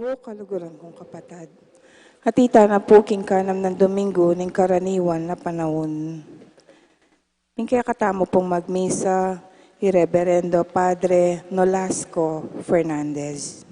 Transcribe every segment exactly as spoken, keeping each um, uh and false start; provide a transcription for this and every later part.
O kaluguran kung kapatad, at ita na pu king kanam nang Domingo ning karaniwan a panaun. Ing kekatamu pung magmisa, i Reverendo Padre Nolasco Fernandez.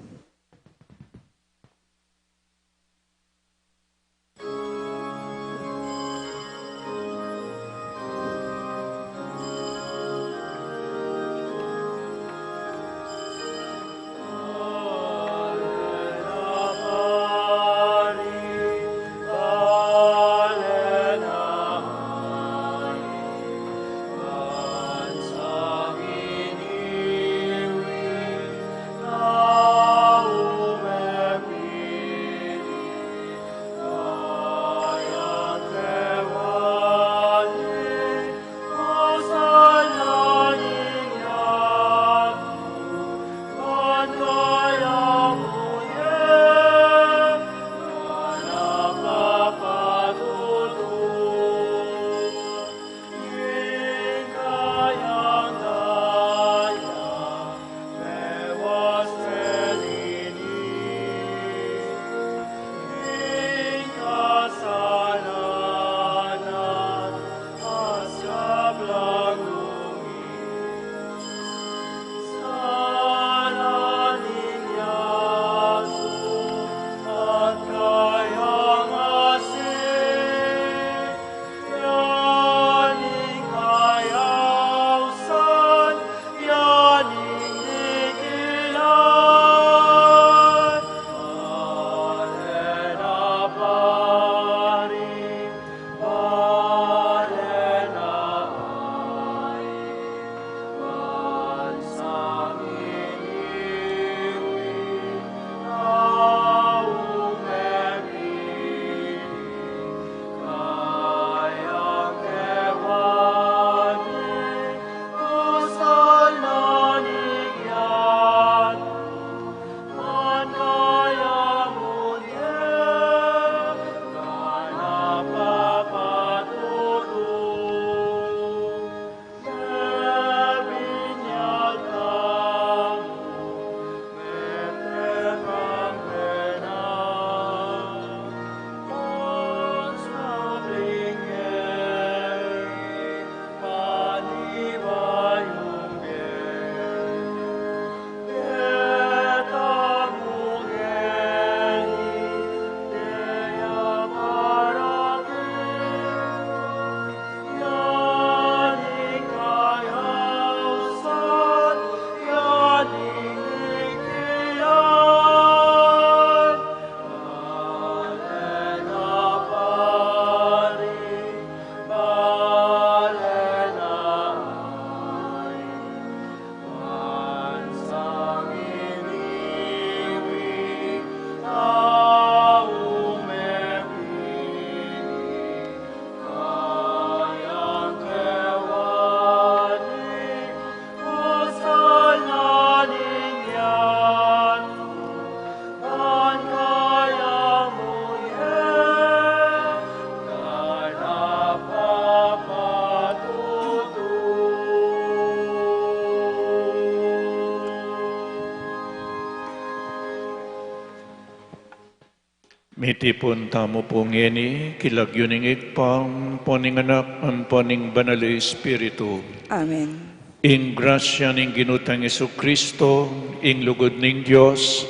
Mitipun tamu pu ngeni king lagyu ning Ibpa, ampo ning Anak, ampo ning Banal a Espiritu. Amen. Ing grasya ning Ginu tang Jesucristo, ing lugud ning Dios,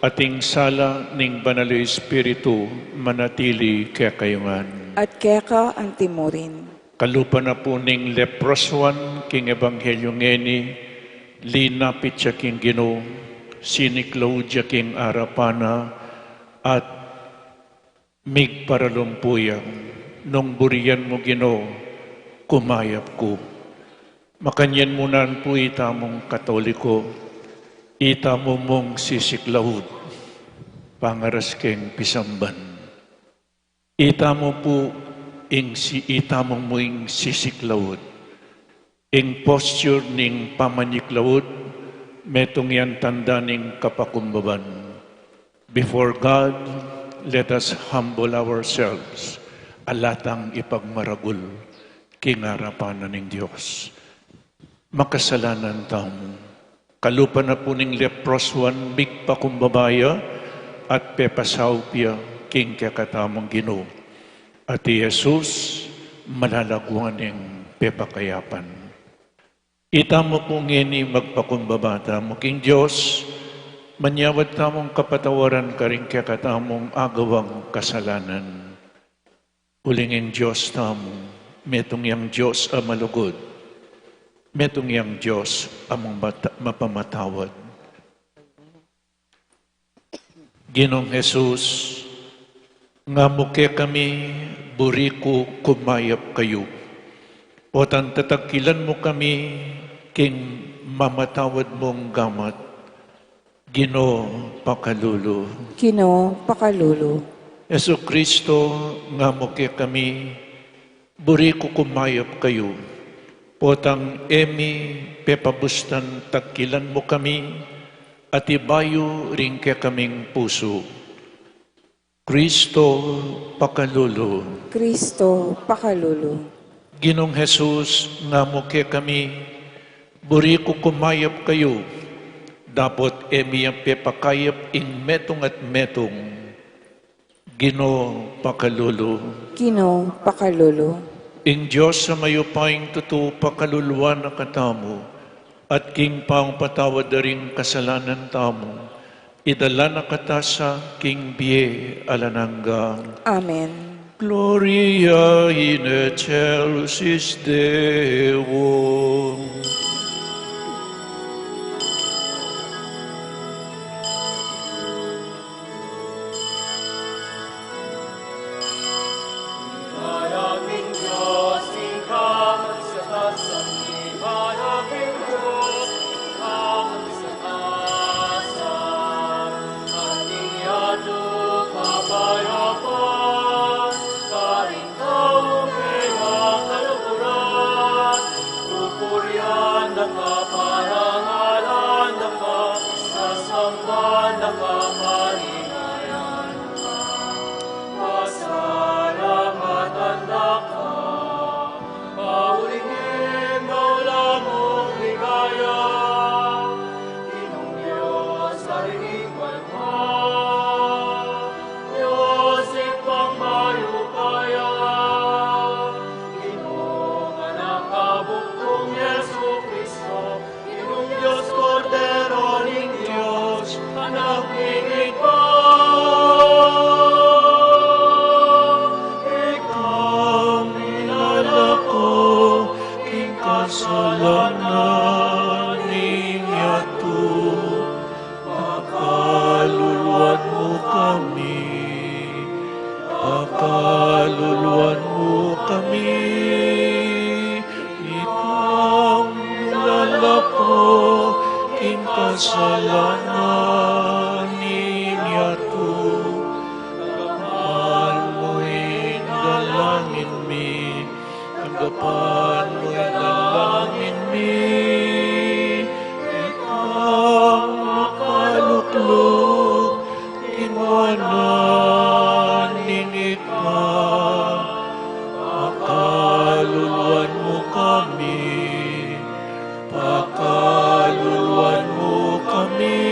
at ing sala ning Banal a Espiritu, manatili kekayu ngan. At keka antimurin. Kalupa na pu ning leprosuan king ebanghelyu ngeni, linapit ya king Ginu, siniklaud ya king arapan na, at migparalumpu ya, nung burian mu, Ginu, kumayap ku. Makanyan mu nan pu itamung Katoliko, itamu mung sisiklaud, pangaras keng pisamban. Itamu pu ing si, itamu mu ing sisiklaud. Ing posture ning pamaniklaud, metung yang tanda ning kapakumbaban. Before God, let us humble ourselves. Ala tang ipagmaragul king arapan na ning Dios. Makasalanan tamu. Kalupa na pu ning leprosuan, migpakumbaba ya, at pepasaup ya king kekatamung Ginu. At i Jesus, malagwa neng pepakayapan. Itamu pu ngeni magpakumbaba tamu king Dios, manyawad tamung kapatawaran karing kekatamung agawang kasalanan. Uling ing Dios tamu, metung yang Dios a malugud, metung yang Dios a mamata-, mapamatawad. Ginung Jesus, ngamu kekami, buri ku kumayap kayu. Potang tatagkilan mu kami king mamatawad mung gamat. Ginu, pakalulu. Ginu, pakalulu. Jesucristo, ngamu kekami, buri ku kumayap kayu. Potang e mi pepabustan tagkilan mu kami, at ibayu ring kekaming pusu. Cristo, pakalulu. Cristo, pakalulu. Ginung Jesus, ngamu kekami, buri ku kumayap kayu, dapot e mi ya pepakayap ing metung at metung. Ginu, pakalulu. Ginu, pakalulu. Ing Dios a mayupayang tutu pakaluluan na katamu, at king pangpatawad da ring kasalanan tamu, idala na kata sa king bie alang angga. Amen. Gloria in excelsis Deo. Pupurian na ka, parangalan na ka, sasamban na ka, paligayan na ka, pasalamatan na ka, paurihin na ka, lamang ligaya. Ginung Dios, Ibpang mayupaya, Ginung Anak a bugtung, Jesucristo, Ginung Dios, Kordero ning Dios, Anak ning Ibpa. Ikang milalako king kasalanan ning yatu, pakaluluan mu kami, pakaluluan mu kami. Ikang milalako king kasalanan ning yatu, tanggapan mu ing dalangin mi, tanggapan mu ing dalangin mi. Ikang makalukluk king wanan ning Ibpa, pakaluluan mu kami, pakaluluan mu kami.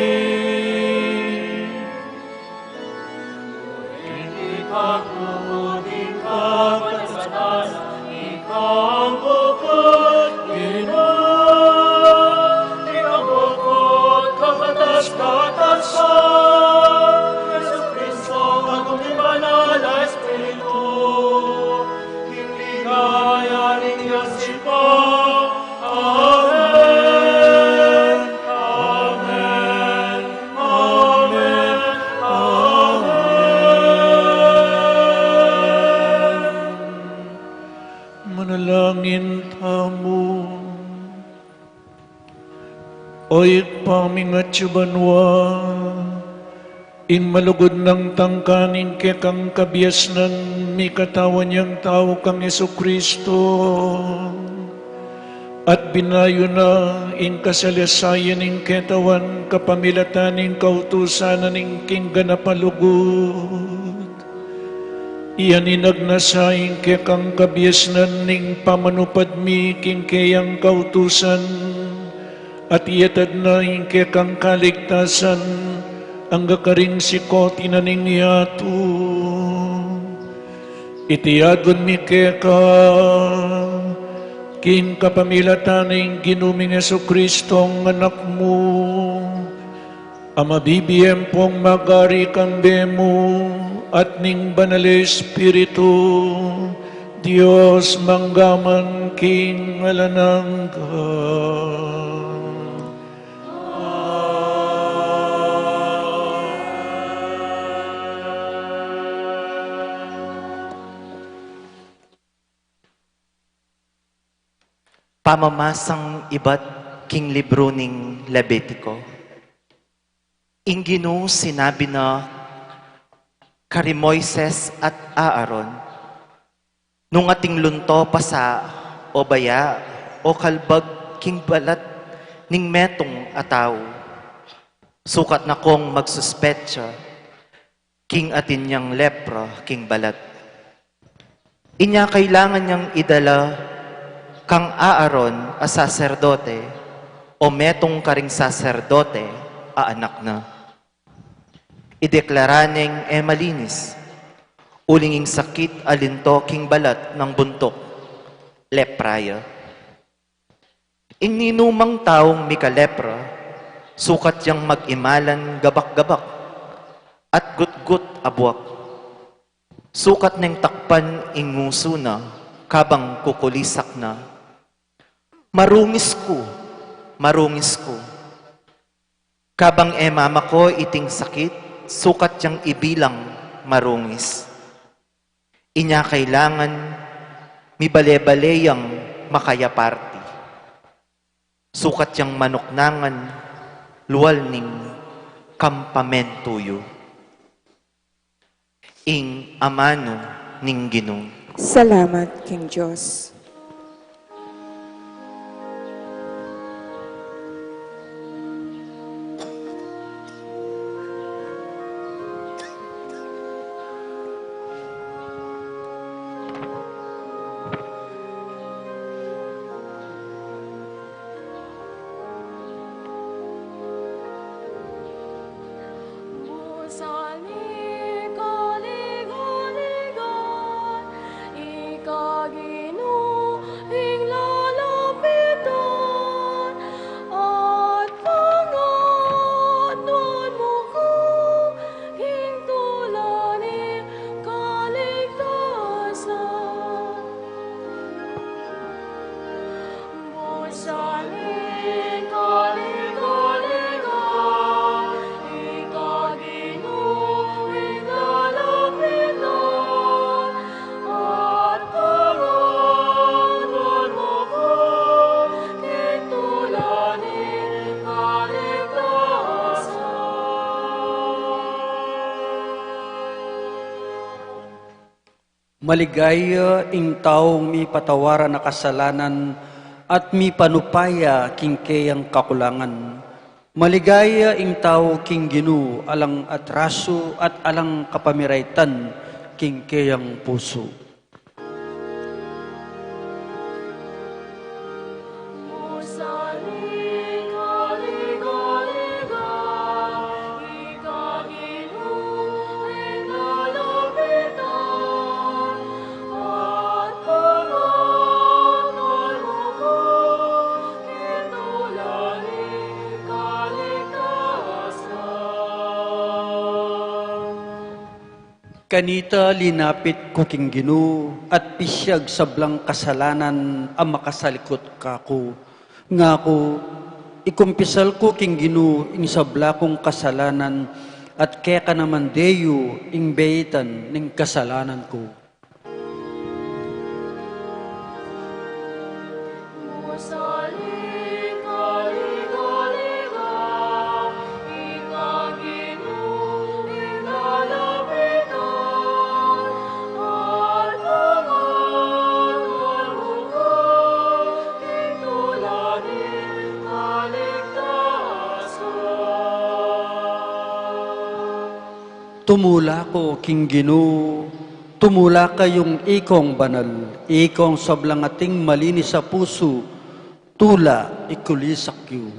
Ikang bukut ning kapatasan, ikang bukut ning kapatasan, ikang bukut kapatasan, Jesucristo, ampon ning Banal a Espiritu, king ligaya ning Dios Ibpa. Amen. Amen. Amen. Amen. Manalangin tamu. O Ibpa ming atsu banua, ing malugud nang tangka ning kekang kabiasnan, mikatawan yang tau kang Jesucristo, at binayu na ing kasalasayan ning ketawan kapamilatan ning kautusan na ning king ganap a lugud. Iyan ing nagnasa ing kekang kabiasnan ning pamanupad mi king keyang kautusan, at iyatad na ing kekang kaligtasan, Angga karing sikut ina ning yatu, iti adwan mi keka, king kapamilatan ning Ginu ming Jesucristo, Anak mu, a mabibie ampong magari kambe mu at ning Banal Espiritu, Dios mangga man king alang angga. Pamamasang ibat king libru ning Levitiko. Ing Ginu sinabi na kari Moises at Aaron, nung ating lunto pasa o baya o kalbag king balat ning metung a tau, sukat na kong magsuspetsa king atin yang lepra king balat. Inya kailangan yang idala kang Aaron a saserdote o metung karing saserdote a anak na. Ideklara neng e malinis, uling ing sakit a linto king balat nang buntuk, lepra ya. Ing ninumang taung mikalepra, sukat yang mag-imalan gabak-gabak at gutgut a buak. Sukat neng takpan ing ngusu na, kabang kukulisak na. Marungis ku, marungis ku. Kabang e mamako iting sakit, sukat yang ibilang marungis. Inya kailangan mibale-bale yang makayaparti. Sukat yang manuknangan lual ning kampamentu yu. Ing amanu ning Ginu. Salamat king Dios. Busal mi kaligaligan, ika Ginu ing lalapitan, at pangatnuan mu ku king tula ning kaligtasan. Maligaya ing taung mipatawaran a kasalanan at mipanupaya king keyang kakulangan. Maligaya ing tau king Ginu alang atrasu at alang kapamiraitan king keyang pusu. Kanita linapit ku king Ginu, at pisyag sablang kasalanan a makasalikut kaku. Ngaku, ikumpisal ku king Ginu ing sabla kung kasalanan, at keka naman deyu ing beitan ning kasalanan ku. Tumula ku king Ginu, tumula kayung ikong banal, ikong sablang ating malinis a pusu, tula ikulisak yu.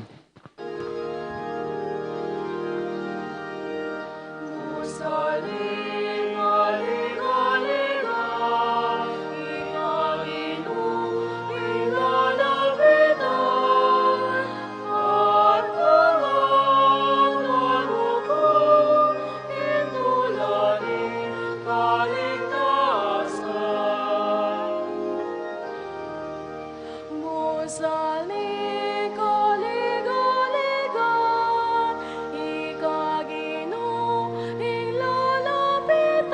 Sali kaligaw-ligaw, ika Ginu ing lalapitan,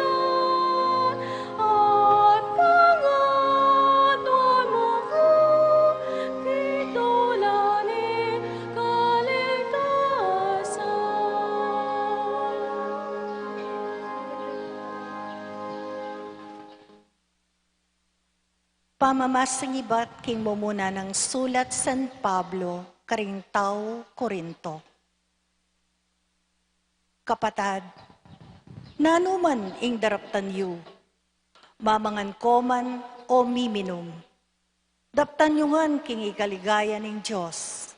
at pangatwa mu ku, kitulan ning kaligtasan. Pamamasang ibat king mumuna nang sulat San Pablo karing tau Corinto. Kapatad, nanu man ing daraptan yu, mamangan ko man o miminum, daptan yu ngan king ikaligaya ning Dios.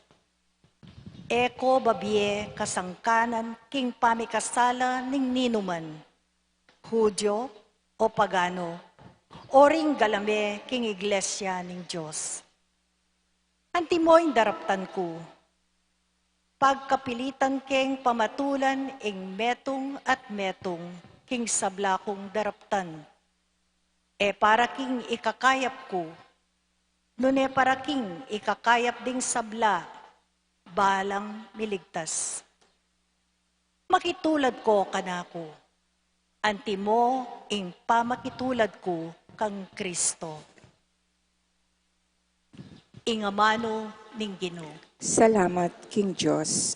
E ko babie kasangkanan king pamikasala ning ninuman, Judio o pagano, o ring galame king iglesia ning Dios. Antimo ing daraptan ku, pagkapilitan keng pamatulan ing metung at metung king sabla kung daraptan, e para king ikakayap ku, nune para king ikakayap ding sabla, balang miligtas. Makitulad ko kanaku, antimo ing pamakitulad ku kang Kristo. Ing amanu ning Ginu. Salamat king Dios.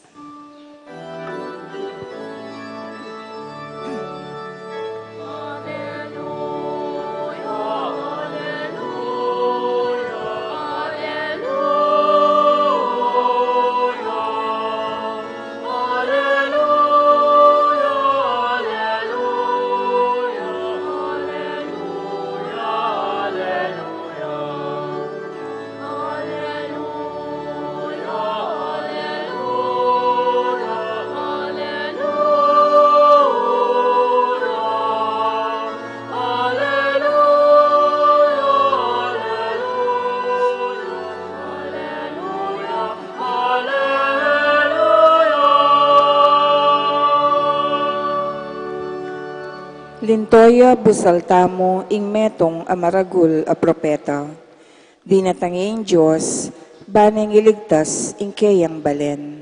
Linto ya busal tamu ing metung a maragul a propeta. Dinatang ya ing Dios, ban neng iligtas ing keyang balen.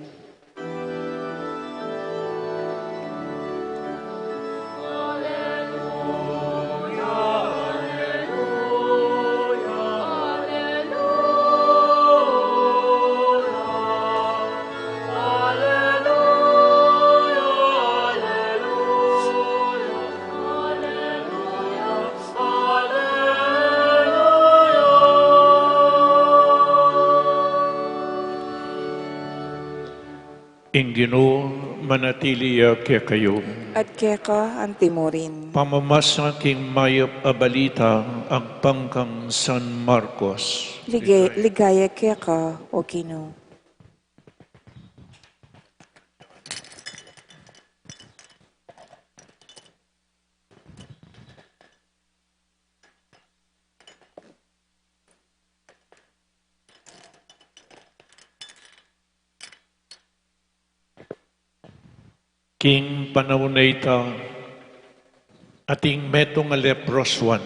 Ing Ginu manatili ya kekayu. At keka antimurin. Pamamasa king mayap a balita agpang kang San Marcos. Lige-, ligaya keka, O Ginu. King panaun a ita, ating metung a leprosuan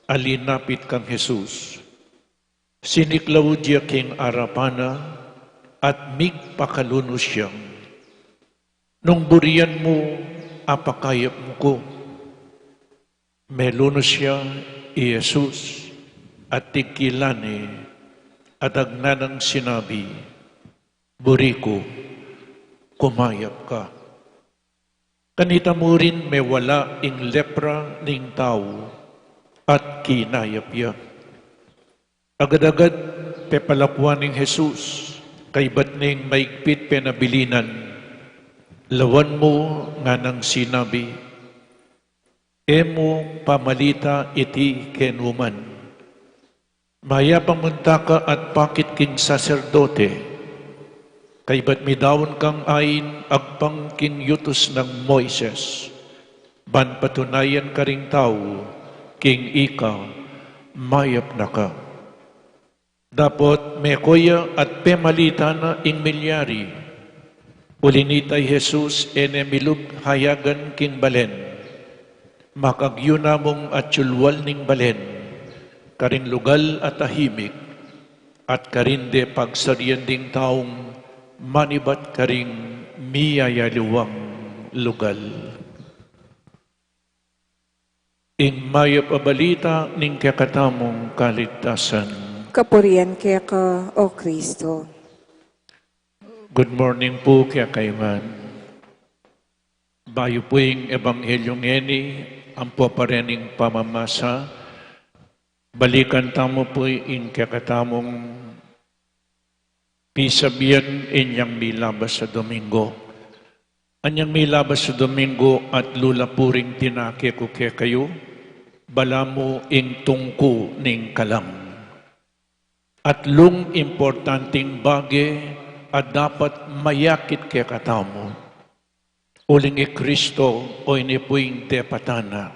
a linapit kang Jesus. Siniklaud ya king arapan na at migpakalunus yang, "Nung burian mu, apakayap mu ku." Melunus ya i Jesus at tigkilan ne at agna nang sinabi, "Buri ku, kumayap ka." Kanita mu rin mewala ing lepra ning tau at kinayap ya. Agad-agad pepalakuan neng Jesus kaybat neng maigpit penabilinan, "Lawan mu," nganang sinabi, "e mu pamalita iti kenu man. Mayap a munta ka at pakit king saserdote, kaybat midaun kang ain agpang king yutus nang Moises, ban patunayan karing tau king ika mayap na ka." Dapot meko ya at pemalita na ing milyari. Uli nita i Jesus e ne milub hayagan king balen. Makagyu na mung atsulu ning balen karing lugal a tahimik, at karin de pagsarian ding taung manibat karing miyayaliwang lugal. Ing mayap a balita ning kekatamung kaligtasan. Kapurian keka, O Kristo. Good morning pu kekayu ngan. Bayu pu ing Ebanghelyo ngeni, ampo pa rening pamamasa, balikan tamu pu ing kekatamung pisabian inyang milabas a Domingo. Inyang milabas a Domingo at lula pu ring tinake ku kekayu, balamu ing tungku ning kalang. Atlung importanting bage a dapat mayakit kekatamu. Uling i Kristo o ini pu ing depatan na.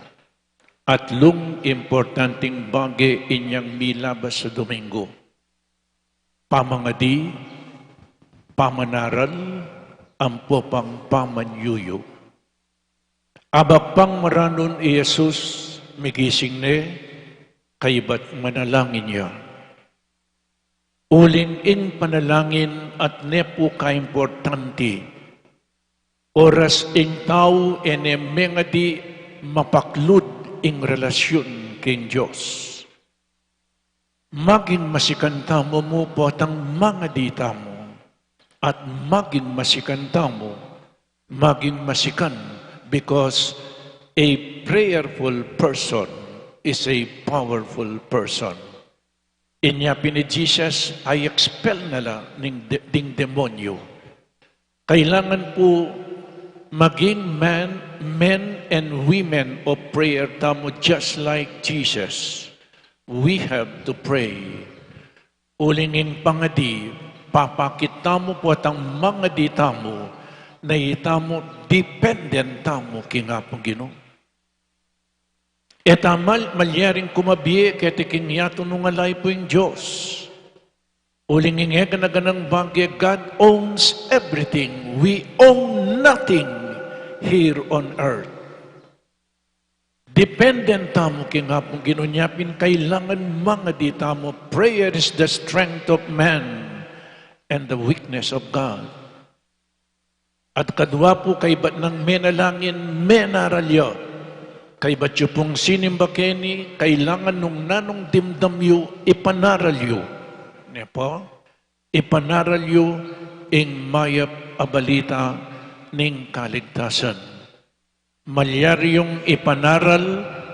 Atlung importanting bage inyang milabas a Domingo. Pamangadi, pamanaral, ampo pang pamanyuyu. Abak pang maranun i Jesus, migising ne, kaybat manalangin ya. Uling ing panalangin at ne pu kaimportante. Oras ing tau e ne mengadi, mapaklud ing relasyun king Dios. Maging masikan tamu mu potang mangadi tamu. At maging masikan tamu, maging masikan, because a prayerful person is a powerful person. Inya pin i Jesus, i-expel na la ning de-, ding demonyo. Kailangan pu maging man, men and women of prayer tamu, just like Jesus. We have to pray. Uling ing pangadi, papakit tamu potang mangadi tamu, na itamu dependent tamu king Apung Ginu. E ta mal-, malyaring kumabie keti king yatu nung ala i pu ing Dios. Uling ing e gana-ganang bage, God owns everything. We own nothing here on earth. Dependent tamu king Apung Ginu, nya pin kailangan mangadi tamu. Prayer is the strength of man and the weakness of God. At kadua pu, kaybat nang menalangin, menaral ya. Kaybat yu pung sinimba keni, kailangan nung nanung dimdam yu, ipanaral yu. Ne pu? Ipanaral yu ing mayap a balita ning kaligtasan. Malyari yung ipanaral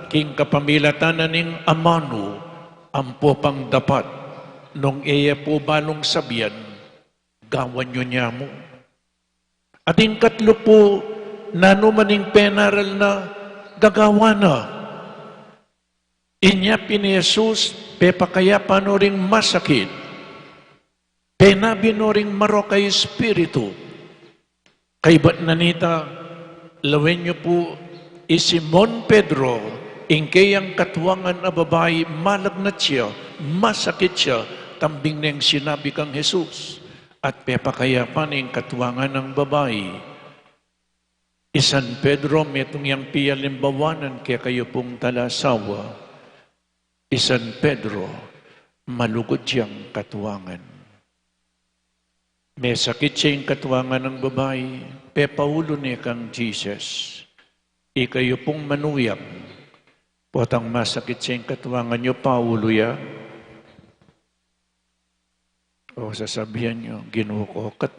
king kapamilatan na ning amanu, ampo pang dapat, nung e ye pu balung sabian, gawan yu ne mu. At ing katlu pu, nanu man ing penaral na, gagawan na. Inya pin i Jesus, pepakayapan no ring masakit. Penabi no ring marok a espiritu. Kaybat na nita, lawen yu pu, i Simon Pedro, ing keyang katuangan a babai, malagnat ya, masakit ya, tambing neng sinabi kang Jesus, at pepakayapan ing katuangan nang babai. I San Pedro, metung yang pialimbawanan kekayu pung talasawa. I San Pedro, malugud yang katuangan. Mesakit ya ing katuangan nang babai, pepaulu ne kang Jesus. Ikayu pung manuyang, potang masakit ya ing katuangan yu, paulu ya. O sasabian yu, Ginu, kokat.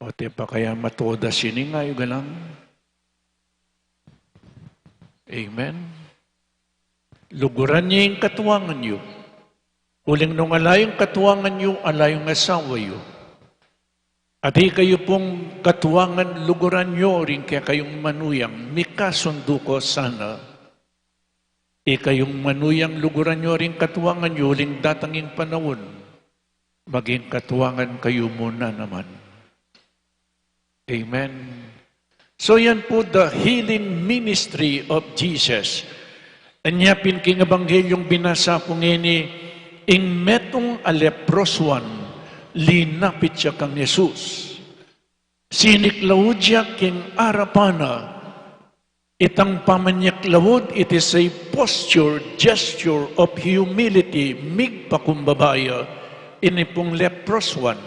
O te pa kaya matoda sining ayu galang. Amen. Luguran ye ing katuangan yu. Uling nung ala yung katuangan yu, ala yung asawa yu. At ikayu pung katuangan, luguran yu ring kekayung manuyang, mikasundu ko sana. Ikayung manuyang, luguran yu ring katuangan yu, uling datang ing panaun, maging katuangan kayu mu na naman. Amen. So yan pu, the healing ministry of Jesus. Anya pin king Ebanghelyung binasa ku ngeni, ing metung a leprosuan, linapit ya kang Jesus. Siniklaud ya king arapan na. Itang pamanyaklaud, it is a posture, gesture of humility, migpakumbaba ya. Ini pung leproswan.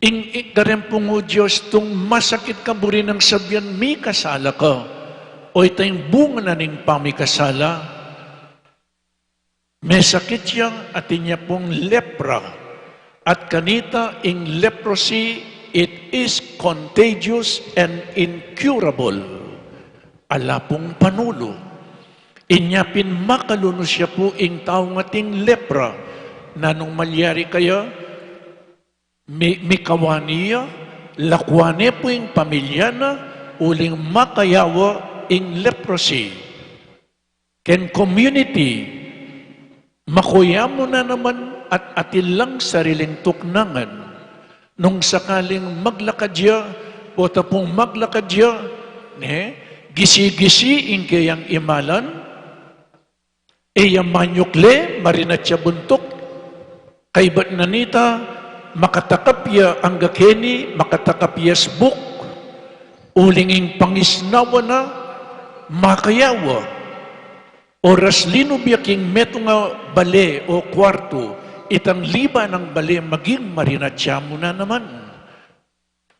Ing, ing kareng pung Hudyo, tung masakit ka, buri nang sabian, mikasala ka. O ita ing bunga na ning pamikasala. Mesakit ya, atin ya pung lepra. At kanita ing leprosy, it is contagious and incurable. Ala pung panulu. Inya pin makalunus ya pu ing taung ating lepra. Nanung malyari kaya? Mi-, mikawani ya, lakuan ne pu ing pamilya na, uling makayawa ing leprosy. Keng community, makuya mu na naman at atin lang sariling tuknangan. Nung sakaling maglakad ya, pota pung maglakad ya, ne, gisi-gisi ing keyang imalan, e ya manyukle, marinat ya buntuk, kaybat na nita, makatakap ya angga keni, makatakap ya sbuk, uling ing pangisnawan na, makayawa. Oras linub ya king metung a bale o kuartu, itang liba nang bale maging marinat ya mu na naman.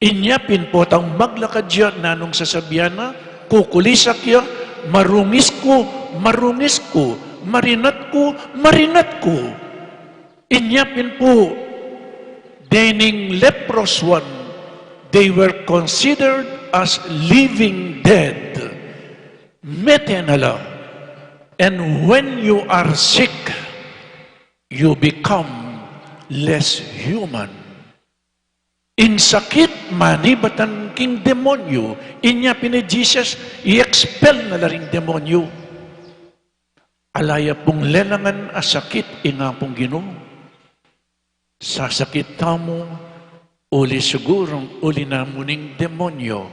Inya pin potang maglakad ya, nanung sasabian na, kukulisak ya, marungis ku, marungis ku, marinat ku, marinat ku. Inya pin pu, dening leproswan, they were considered as living dead. Mete na la. And when you are sick, you become less human. Ing sakit, manibatan king demonyu, inya pin i Jesus, i-expel na la ring demonyu. Ala ya pung lelangan a sakit ing Apung Ginu. Sasakit tamu, uli sigurung uli na mu ning demonyu.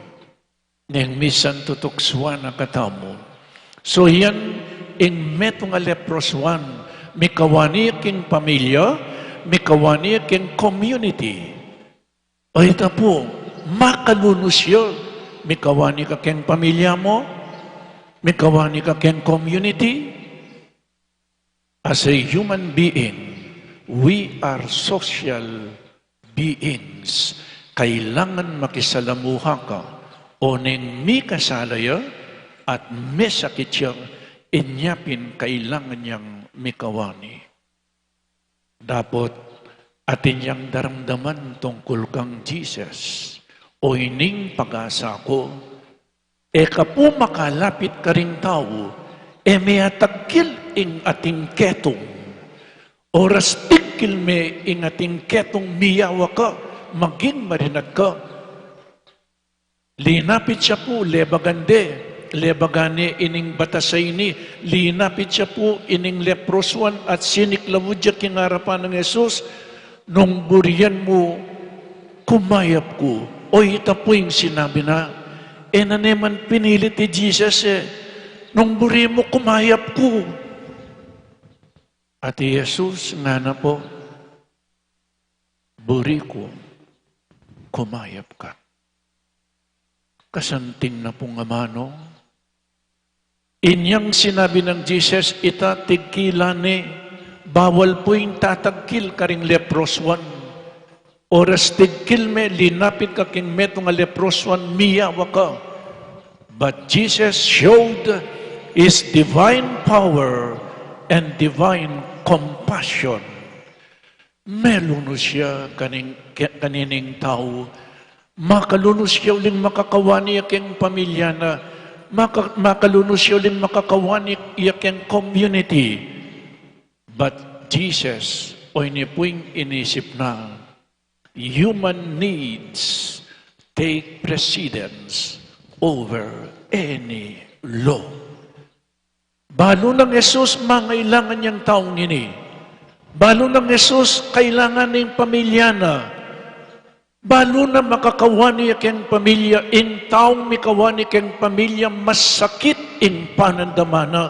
Neng misan tutuksuan na katamu. So yan, ing metung a leproswan, mikawani king pamilya, mikawani king community. O ita pu, makalunus ya, mikawani ka keng pamilya mu, mikawani ka keng community. As a human being, we are social beings. Kailangan makisalamuha ka, oneng mikasala ya at mesakit ya, inya pin kailangan yang mikawani. Dapot atin yang daramdaman tungkul kang Jesus. O ining pag-asa ku, e ka pu makalapit karing tau, e me atagkil ing ating ketung. Oras tigkil me ing ating ketung, miyawa ka, maging marinat ka. Linapit ya pu, lebagan de, lebagan ne ining batas a ini, linapit ya pu ining leproswan at siniklaud ya king arapan nang Jesus, nung burian mu, kumayap ku. O ita pu ing sinabi na, e na ne man pinilit i Jesus e, nung buri mu, kumayap ku. At i Jesus ngana pu, buri ku, kumayap ka. Kasanting na pung amanu. Inyang sinabi nang Jesus, ita tigkilan ne, bawal pu ing tatagkil karing leproswan. Oras tigkil me, linapit ka king metung a leproswan, miyawa ka. But Jesus showed his divine power and divine compassion. Melunus ya kaning, ke-, kanining tau. Makalunus ya uling makakawani ya keng pamilya na. Maka-, makalunus ya uling makakawani ya keng community. But Jesus, o ini pu ing inisip na, human needs take precedence over any law. Balu nang Jesus, mangailangan yang taung ini. Balu nang Jesus, kailangan ning pamilya na. Balu na makakawani ya keng pamilya, ing taung mikawani keng pamilya, masakit ing panandaman na.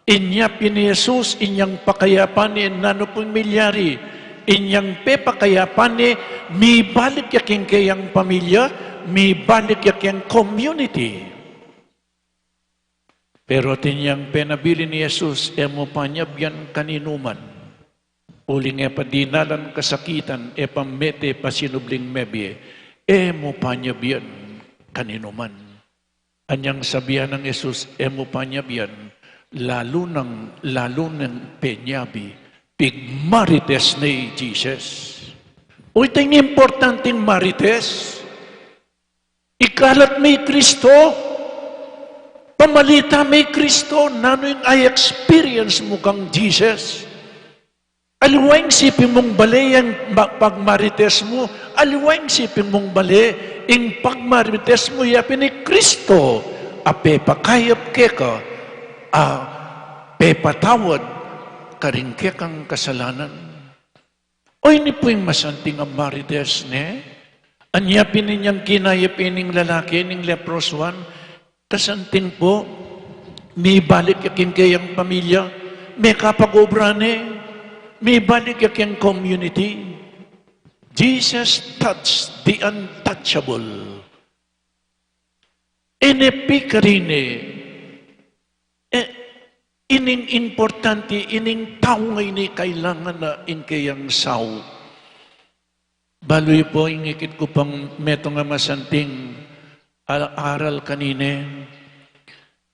Inya pin i Jesus, inyang pakayapan ne, nanu pung milyari, inyang pepakayapan ne, mibalik ya keng keyang pamilya, mibalik ya keng community. Pero atin yang penabilin i Jesus, e mu panyabian kaninuman. Uling e pa dinalan kasakitan, e pa mete pa sinubling mebie, e mu pa nya bian kaninuman. Anyang sabian nang Jesus, e mu pa nya bian, lalu nang, lalu nang penyabi, pigmarites ne i Jesus. O, ita ing importanting marites. Ikalat me i Kristo, pamalita me i Kristo, nanu ing a-experience mu kang Jesus. Aliwa ing siping mung bale yang ma-, pagmarites mu, aliwa ing siping mung bale, ing pagmarites mu ya pin i Kristo, a pepakayap keka, a pepatawad karing kekang kasalanan. O, ini pu ing masanting a marites, ne? Anya pin inyang kinaya pin ning lalaki, ning leprosuan, kasanting pu, mibalik ya king keyang pamilya, mekapag-obra ne, mibalik ya king community. Jesus touched the untouchable. Ini pi karine, e, ining importante, ining tau ngeni kailangan na ing keyang sau. Balu yu pu ing ikit ku pang metung a masanting a-, aral kanine.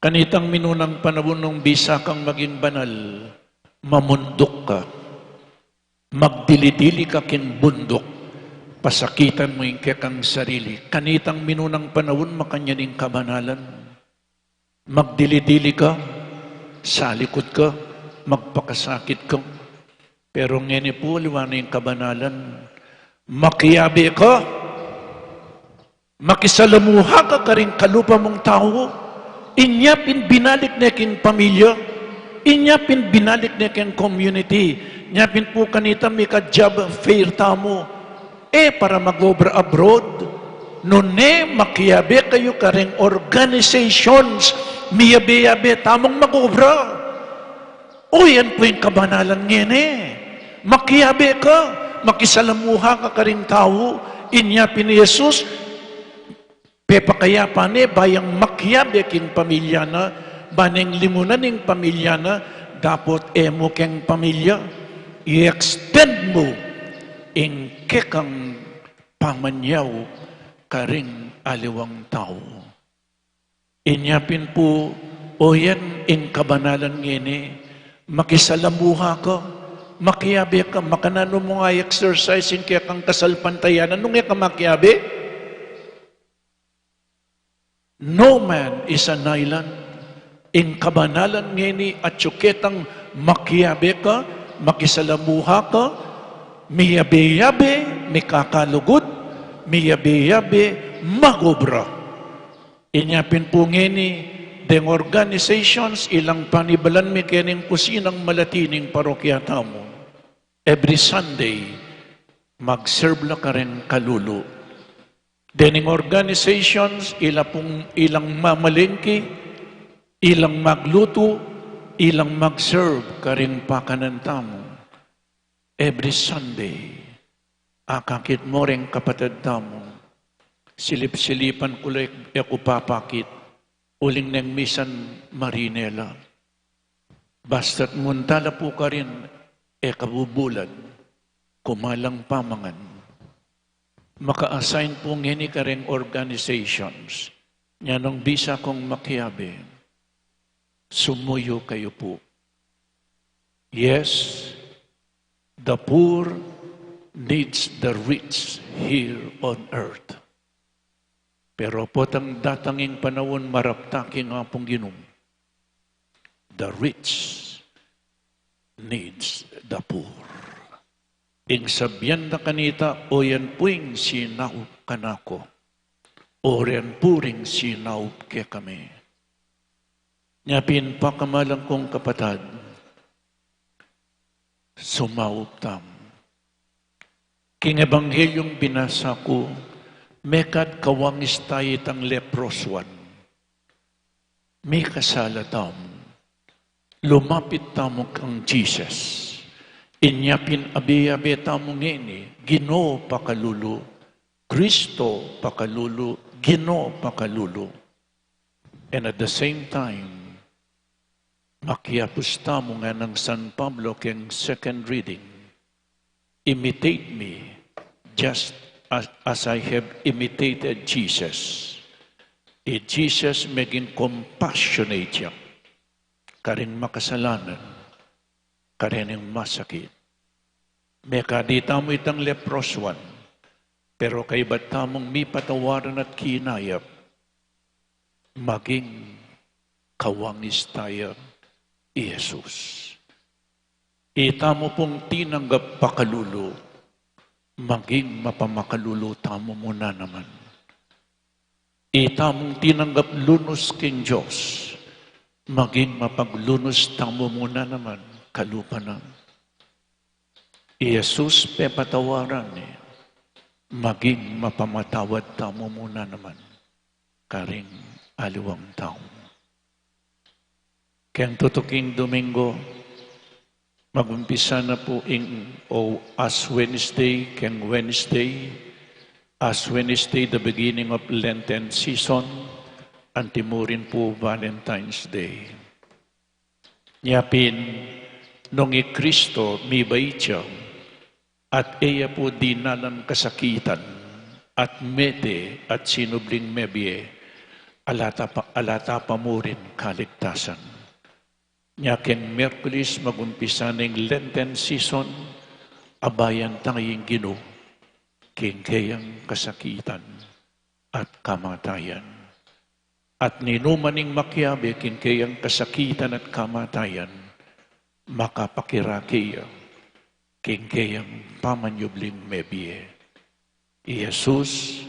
Kanitang minunang panaun nung bisa kang maging banal, mamunduk ka. Magdili-dili ka king bunduk, pasakitan mu ing kekang sarili. Kanitang minunang panaun, makanyan ing kabanalan. Magdili-dili ka, salikut ka, magpakasakit ka. Pero ngeni pu, aliwa ne ing kabanalan. Makiabe ka, makisalamuha ka karing kalupa mung tau. Inya pin binalik ne king pamilya, inya pin binalik ne king community. Inya pin pu kanita mika-job fair tamu, e para mag-obra abroad. Nune, makiabe kayu karing organizations, miyabe-yabe tamung mag-obra. O, yan pu ing kabanalan ngeni. Makiabe ka, makisalamuha ka karing tau. Inya pin i Jesus, pepakayapan ne ba yang makiabe king pamilya na, ba neng lingunan ing pamilya na, dapot e mu keng pamilya, i-extend mu ing kekang pamanyaup karing aliwang tau. Inya pin pu, o yan ing kabanalan ngeni, makisalamuha ka, makiabe ka, makananu mung a-exercise ing kekang kasalpantayanan nung e ka makiabe? No man is an island. Ing kabanalan ngeni atyu ketang makiabe ka, makisalamuha ka, miyabe-yabe, mikakalugud, miyabe-yabe, mag-obra. Inya pin pu ngeni, deng organizations, ilang panibalan mi kening kusinang malati ning parokya tamu. Every Sunday, mag-serve la kareng kalulu. Dening organizations, ila pung, ilang mamalengke, ilang maglutu, ilang mag-serve kareng pakanan tamu. Every Sunday, akakit mu reng kapatad tamu. Silip-silipan ku la, e ku papakit, uling neng misan marine la. Basta't munta la pu karin, e ka bubulan, kumalang pamangan. Maka-assign pu ngeni kareng organizations. Nya nung bisa kung makiabe, sumuyu kayu pu. Yes, the poor needs the rich here on earth. Pero potang datang ing panaun, marapta king Apung Ginu, the rich needs the poor. Ing sabian da kanita, o yan pu ing sinaup kanaku, o yan pu ring sinaup kekami. Nya pin pakamalan kung kapatad, sumaup tamu. King Ebanghelyo binasa ku, mekad kawangis tamu itang leprosuan. Mikasala tamu. Lumapit tamu kang Jesus. Inya pin abe-abe tamu ngeni, Ginu pakalulu, Kristo pakalulu, Ginu pakalulu. And at the same time, makiapus tamu nganang San Pablo keng second reading, "Imitate me, just as, as I have imitated Jesus." I Jesus meging compassionate ya karing makasalanan, karing masakit. Mekadi tamu itang leprosuan, pero kaybat tamung mipatawaran at kinayap, maging kawangis taya i Jesus. Itamu pung tinanggap pakalulu, maging mapamakalulu tamu mu na naman. Itamung tinanggap lunus king Dios, maging mapaglunus tamu mu na naman kalupa na. I Jesus pepatawaran ne, maging mapamatawad tamu mu na naman karing aliwang tau. Keng tutuking Domingo, magumpisa na pu ing, o Ash Wednesday, keng Wednesday, Ash Wednesday, the beginning of Lenten season, antimurin pu Valentine's Day. Nya pin, nung i Kristo mibait ya, at e ya pu dinalan kasakitan, at mete at sinubling mebie, ala ta pa, ala ta pa murin kaligtasan. Nya keng Miyerkules, magumpisa na ing Lenten season, abayan taya ing Ginu king keyang kasakitan at kamatayan. At ninuman ing makiabe king keyang kasakitan at kamatayan, makapakirake ya king keyang pamanyubling mebie. I Jesus,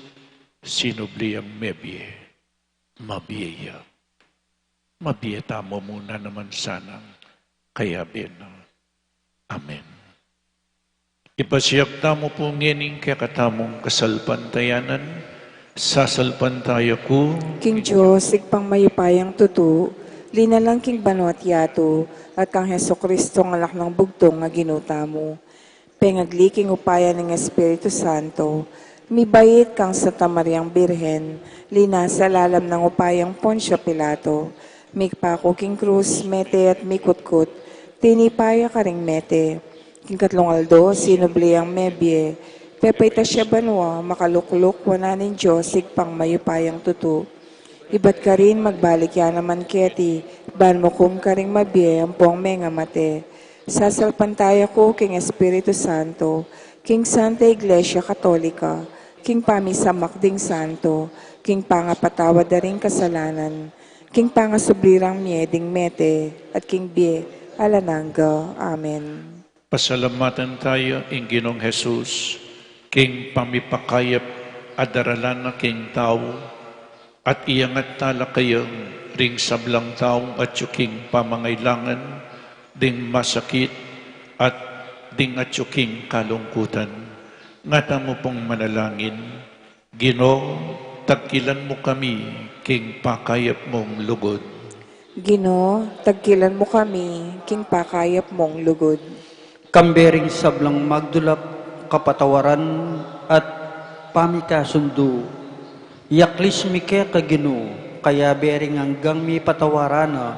sinubli yang mebie, mabie ya. Mabie tamu mu na naman sana, kayabe na. Amen. Ipasiag tamu pu ngening kekatamung kasalpantayanan, sasalpantaya ku king Dios, Ibpang mayupayang tutu, linalang king banua't yatu, at kang Jesucristo, a Anak nang bugtung a Ginu tamu. Pengagli king upaya ning Espiritu Santo, mibait kang Santa Mariang Birhen, linasa lalam nang upayang Poncio Pilato, mipaku king krus, mete at mikutkut, tinipa ya karing mete. King katlung aldo, sinubli yang mebie, pepaitas ya banua, makalukluk wanan ning Dios, Ibpang mayupayang tutu. Ibat karin magbalik ya naman keti, ban mukum karing mabie ampong mengamate. Sasalpantaya ku king Espiritu Santo, king Santa Iglesia Katolika, king pamisamak ding santo, king pangapatawad da ring kasalanan, king pangasubli rang mie ding mete, at king bie alang angga. Amen. Pasalamatan taya ing Ginung Jesus, king pamipakayap a daralan na king tau, at iyangat tala kaya ring sablang tau atyu king pamangailangan, ding masakit, at ding atyu king kalungkutan. Ngatamu pung manalangin, Ginu, tagkilan mu kami king pakayap mung lugud. Ginu, tagkilan mu kami king pakayap mung lugud. Kambe ring sablang magdulap kapatawaran at pamikasundu. Yaklis mi keka, Ginu, kayabe ring anggang mipatawaran na,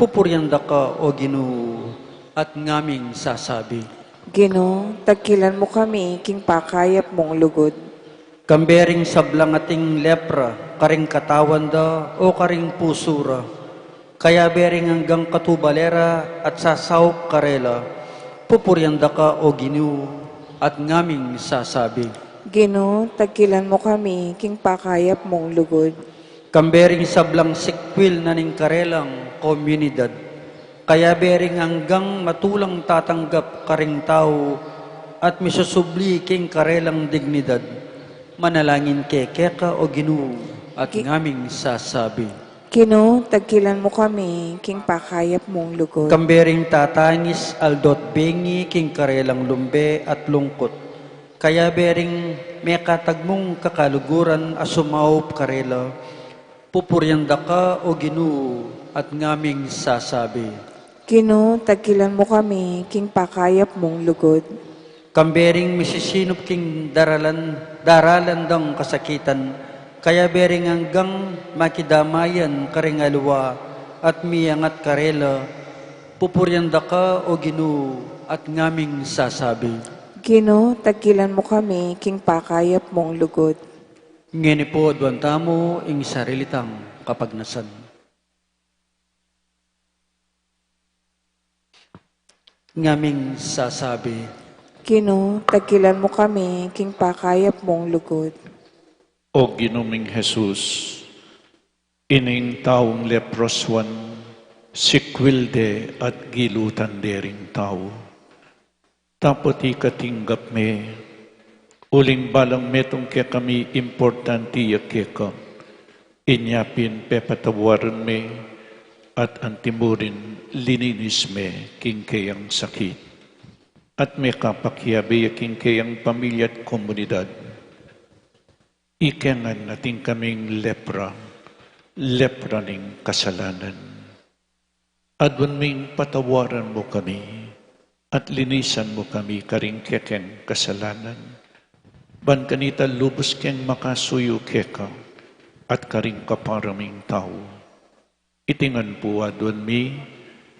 pupurian da ka, o Ginu, at ngaming sasabi. Ginu, tagkilan mu kami king pakayap mung lugud. Kambe ring sablang ating lepra karing katawan da o karing pusu ra, kayabe ring anggang katubale ra at sasaup karela, pupurian da ka, o Ginu, at ngaming sasabi. Ginu, tagkilan mu kami king pakayap mung lugud. Kambe ring sablang sikwil na ning karelang komunidad, kayabe ring anggang matulang tatanggap karing tau at misusubli king karelang dignidad, manalangin ke keka, o Ginu, at Gi- ngaming sasabi. Ginu, tagkilan mu kami king pakayap mung lugud. Kambe ring tatangis aldo't bengi king karelang lumbe at lungkut, kayabe ring mekatagmung kakaluguran a sumaup karela, pupurian da ka, o Ginu, at ngaming sasabi. Ginu, tagkilan mu kami king pakayap mung lugud. Kambe ring misisinup king daralan, daralan dang kasakitan, kayabe ring anggang makidamayan karing aliwa at miyangat karela, pupurian da ka, o Ginu, at ngaming sasabi. Ginu, tagkilan mu kami king pakayap mung lugud. Ngeni pu, aduan tamu ing sarili tang kapagnasan. Ngaming sasabi, Ginu, tagkilan mu kami king pakayap mung lugud. O Ginu ming Jesus, ining taung leproswan, sikwil de at gilutan de ring tau. Dapot ika tinggap me, uling balang metung kekami importante ya keka, inya pin pepatawaran me, at antimurin lininis me king keyang sakit. At mekapakiabe ya king keyang pamilya at komunidad. Ika ngan atin kaming lepra, lepra ning kasalanan. Aduan ming patawaran mu kami, at linisan mu kami karing kekeng kasalanan. Ban kanita lubus keng makasuyu keka, at karing kapara ming tau. Iti ngan pu aduan mi,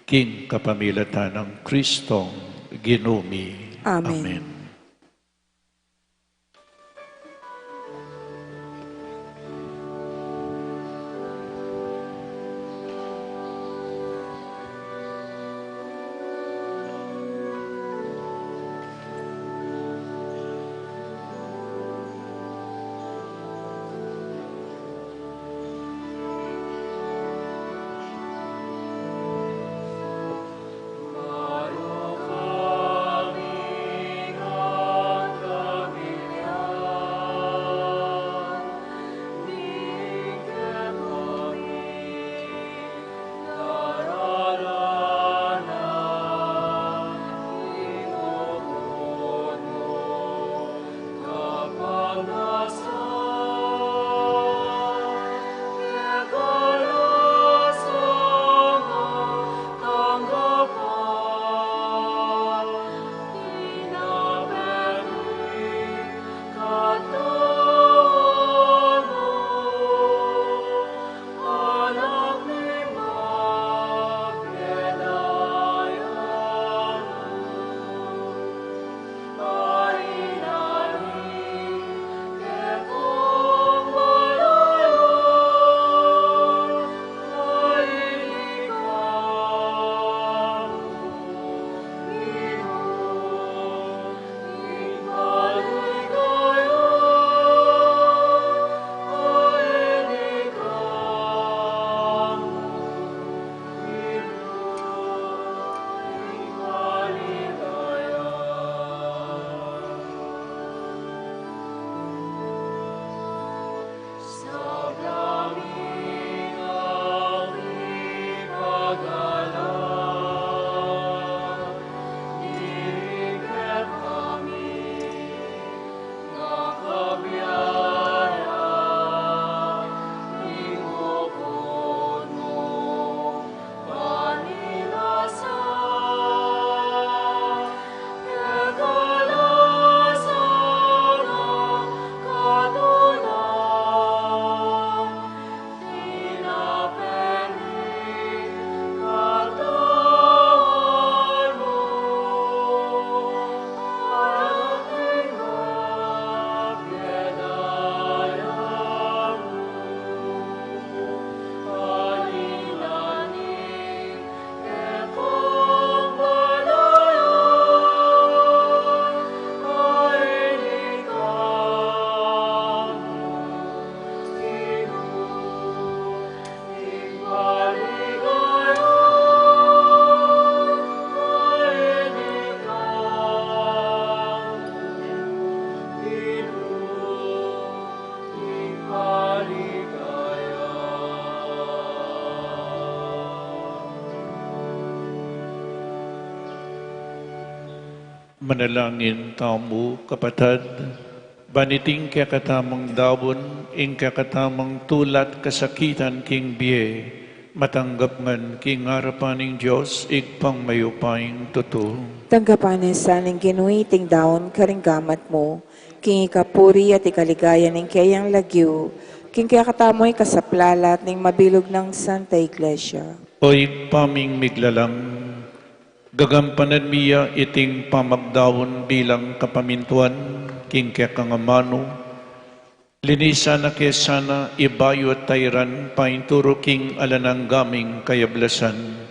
king kapamilatan nang Kristong Ginu mi. Amen. Amen. Manalangin tamu, kapatad, ban iting kekatamung daun, ing kekatamung tula't kasakitan king bie, matanggap ngan king arapan ning Dios, Ibpang mayupayang tutu. Tanggapan na sa ning Ginu iting daun karing gamat mu, king ikapuri at ikaligaya ning keyang lagyu, king kekatamu ikasaplalat ning mabilug nang Santa Iglesia. O Ibpa ming miglalang, Gagampanan mi ya iting pamagdaun bilang kapamintuan king kekang amanu. Linisan na ke sana ibayu at tairan painturu king alang angga ming kayablasan.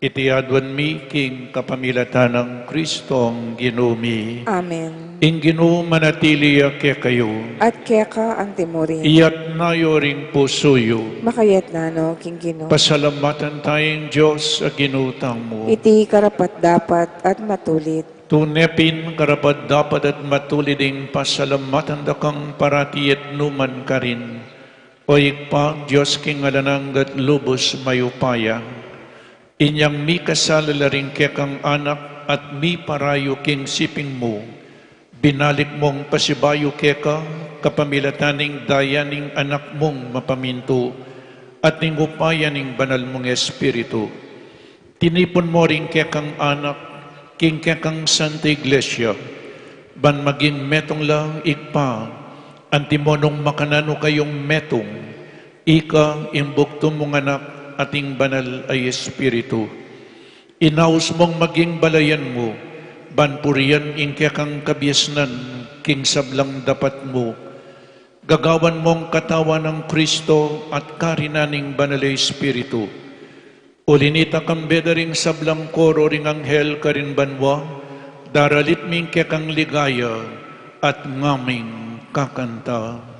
Iti aduan mi king kapamilatan nang Kristong Ginu mi. Amen. Ing Ginu manatili ya kekayu. At keka antimurin. Iyatna yu ring pusu yu. Makayatna no king Ginu. Pasalamatan taya ing Dios a Ginu tamu. Iti karapat-dapat at matulid. Tune pin karapat-dapat at matulid ing pasalamatan da kang parati at nukarin man, O Ibpa, Dios king alang angga at lubus mayupaya. Inyang mikasala la ring kekang anak at miparayu king siping mu, binalik mung pasibayu keka kapamilatan ning daya ning Anak mung mapamintu at ning upaya ning Banal mung Espiritu. Tinipun mu ring kekang anak king kekang Santa Iglesia, ban maging metung la, Ibpa, antimo nung makananu kayung metung, ika, ing bugtung mung Anak, at ing Banal a Espiritu. Inaus mung maging balayan mu, ban purian ing kekang kabiasnan king sablang dapat mu. Gagawan mung katawan nang Kristo at karinan ning Banal a Espiritu. Uli nita, kambe da ring sablang koro ring anghel karin banua, daralit mi ing kekang ligaya at ngaming kakanta.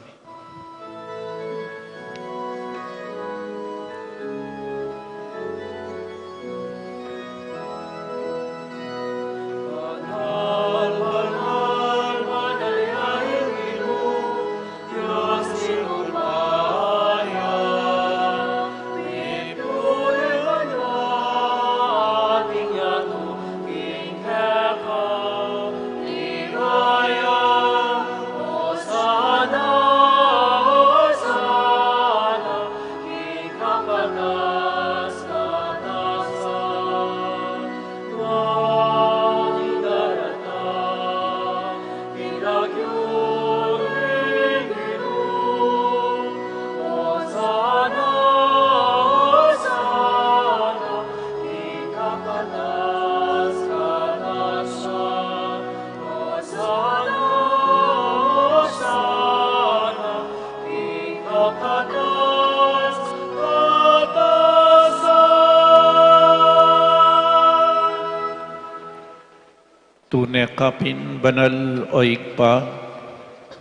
Tune ka pin banal, o Ibpa,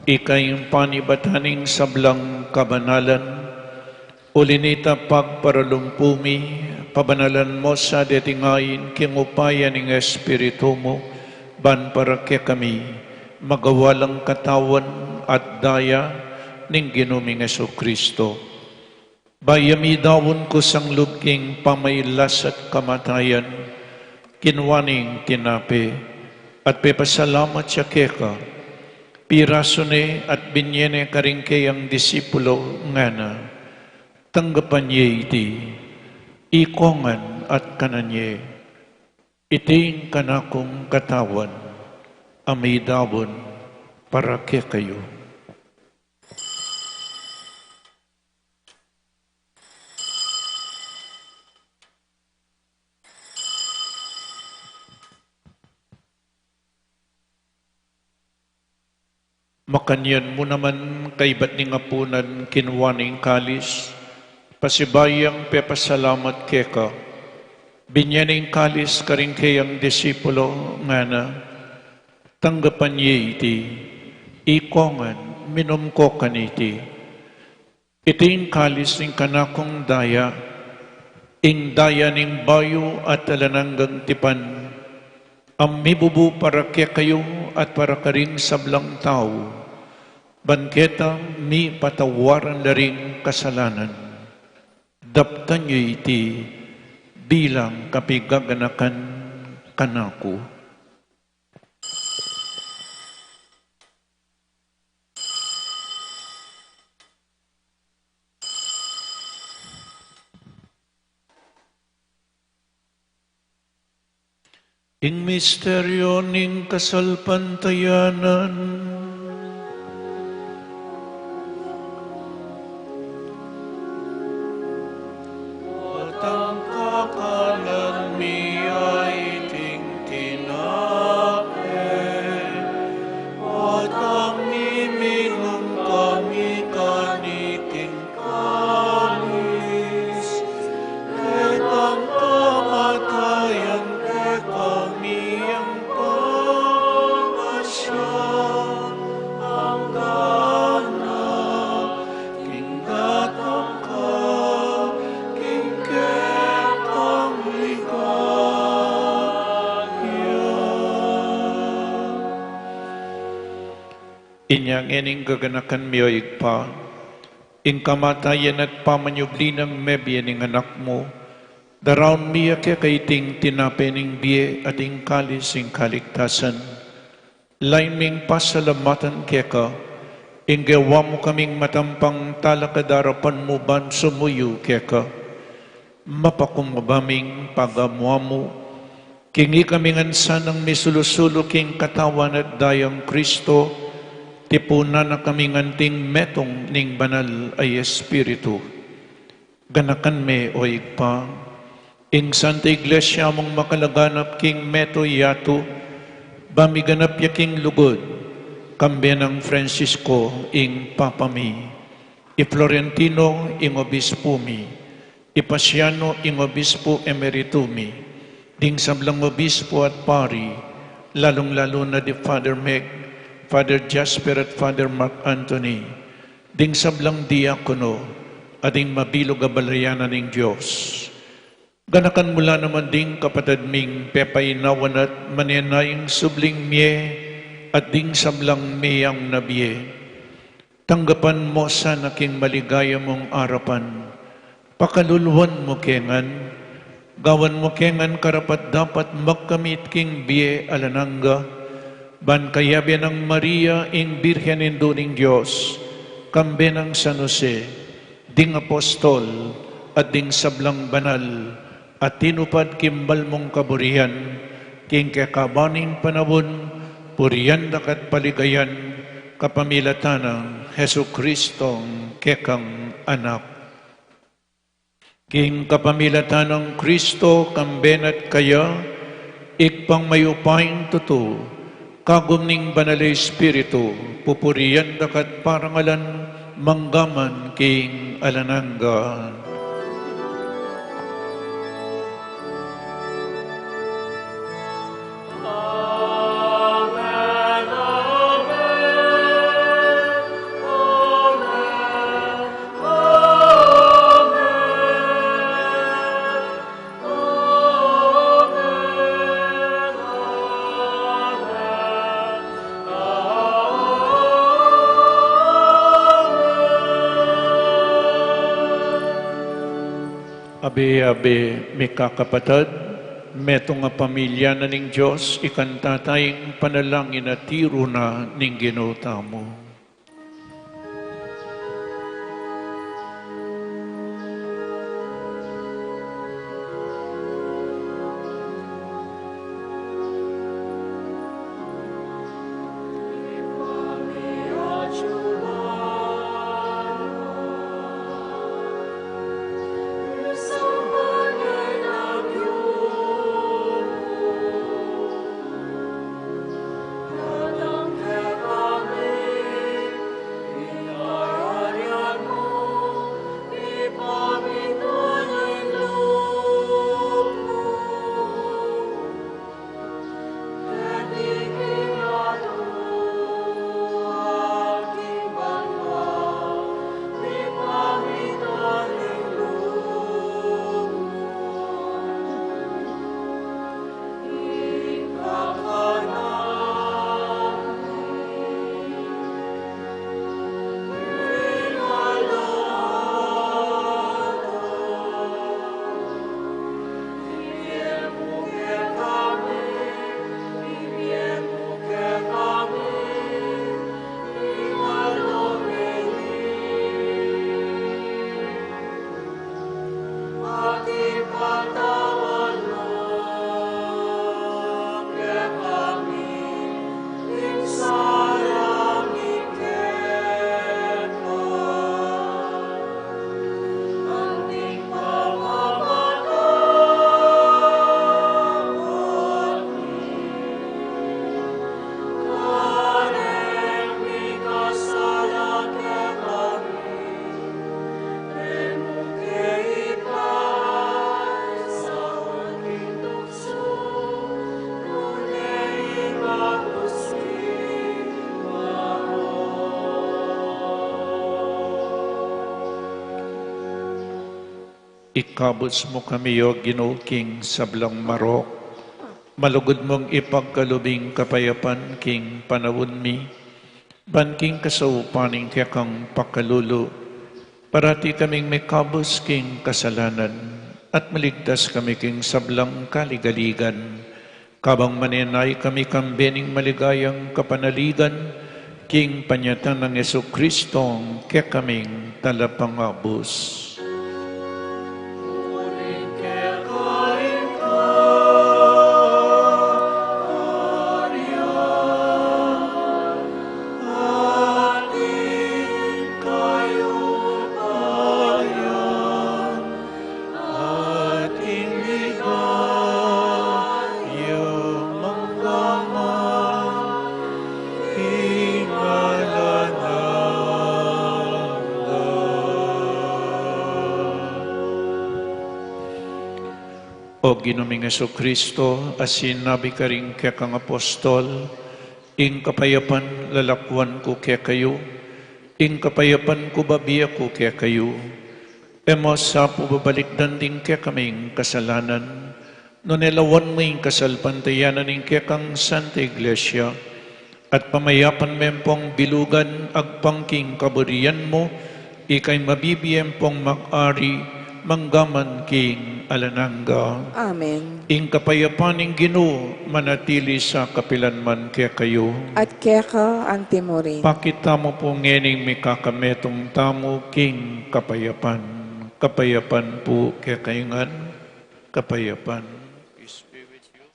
ika ing panibatan ning sablang kabanalan. Uli nita, pagparalumpu mi, pabanalan mu sa deti ngeni king upaya ning Espiritu mu, ban para kekami magawa lang katawan at daya ning Ginu ming Jesucristo. Bayu ya midaun kusang lub king pamailas at kamatayan, kinua ne ing tinape, at pepasalamat ya keka, pirasu ne at binye ne karing keyang disipulo, ngana: Tanggapan ye iti, ikong ngan at kanan ye. Iti ing kanakung katawan, a midaun para kekayu. Makanyan mu naman, kaibat ning apunan, kinua ne ing kalis, pasibayu yang pepasalamat keka, binye ne ing kalis karing keyang disipulo, ngana: Tanggapan ye iti, ikong ngan, minum ko kaniti. Iti ing kalis ning kanakung daya, ing daya ning bayu at alang anggang tipan, a mibubu para kekayu at para karing sablang tau, ban keta mipatawaran la ring kasalanan. Daptan ye iti bilang kapigaganakan kanaku. Ing misteryu ning kasalpantayanan. At ang kakanan mi ay Inya ngening gaganakan mi, o Ibpa, ing kamatayan at pamanyubli nang mebie ning Anak mu, daraun mi ya keka iting tinape ning bie at ing kalis ning kaligtasan. Lain ming pasalamatan keka, ing gewa mu kaming matampang talakad king arapan mu ban sumuyu keka. Mapakumbaba ming pagamu-amu, king ikami ngan sanang misulu-sulu king katawan at dayang Kristo, tipunan na kami ngan anting metung ning Banal a Espiritu. Ganakan me, o Ibpa, ing Santa Iglesia mung makalaganap king metung yatu, ba miganap ya king lugud, kambe nang Francisco ing Papa mi, i Florentino ing Obispu mi, i Paciano ing Obispu Emeritu mi, ding sablang obispu at pari, lalung-lalu na di Father Meg, Father Jasper at Father Mark Anthony, ding sablang diakono, at ding mabilug a balayan na ning Dios. Ganakan mu la naman ding kapatad ming pepainawan at manenayang subling mie, at ding sablang meyang na bie. Tanggapan mu sana king maligaya mung arapan. Pakaluluan mu ke ngan, gawan mu ke ngan karapat-dapat magkamit king bie alang angga, ban kayabe nang Maria ing Birhen Indu ning Dios, kambe nang San Jose, ding apostol, at ding sablang banal, a tinupad king bal mung kaburian, king kekaban ning panaun, purian da ka at paligayan, kapamilatan nang Jesucristong kekang Anak. King kapamilatan nang Kristo, kambe na at kaya, Ibpang mayupayang tutu, kagum ning Banal a Espiritu, pupurian da ka at parangalan, mangga man king alang angga. Abe-abe, mikakapatad, metung a pamilya na ning Dios, ikanta taya ing panalangin a tiru na ning Ginu tamu. Ikabus mu kami, O Ginu, king sablang marok. Malugud mung ipagkalub ing kapayapan king panaun mi. Ban king kasaupan ning kekang pakalulu, parati kaming mikabus king kasalanan, at maligtas kami king sablang kaligaligan, kabang manenaya kami kambe ning maligayang kapanaligan, king panyatang nang Jesucristo, kekaming Talapangabus. O Ginu ming Jesucristo, a sinabi karing kekang apostol, ing kapayapan lalakwan ku kekayu, ing kapayapan ku bibie ku kekayu. E mu sa pu babalikdan ding kekaming kasalanan, nune lawan mu ing kasalpantayanan ning kekang Santa Iglesia, at pamayapan me pung bilugan agpang king kaburian mu, ika ing mabibie pung mag-ari, mangga man king alang angga. Amen. Ing kapayapan ning Ginu manatili sa kapilan man kekayu. At keka anti mu rin. Pakit tamu pu ngening mikakametung tamu king kapayapan. Kapayapan pu kekayu ngan, kapayapan. Peace be with you.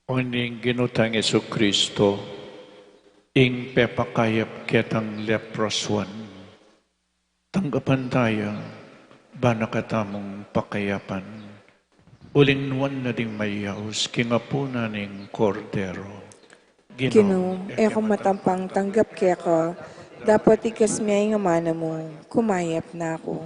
O ning Ginu tang Jesucristo, ing pepakayap ketang leprosuan, tanggapan taya, bana katamung pakayapan. Uling nuan na ding mayaus king apunan ning Kordero. Ginu, e ku matampang tanggap keka, dapot ikas me ing amanu mu, kumayap na ku.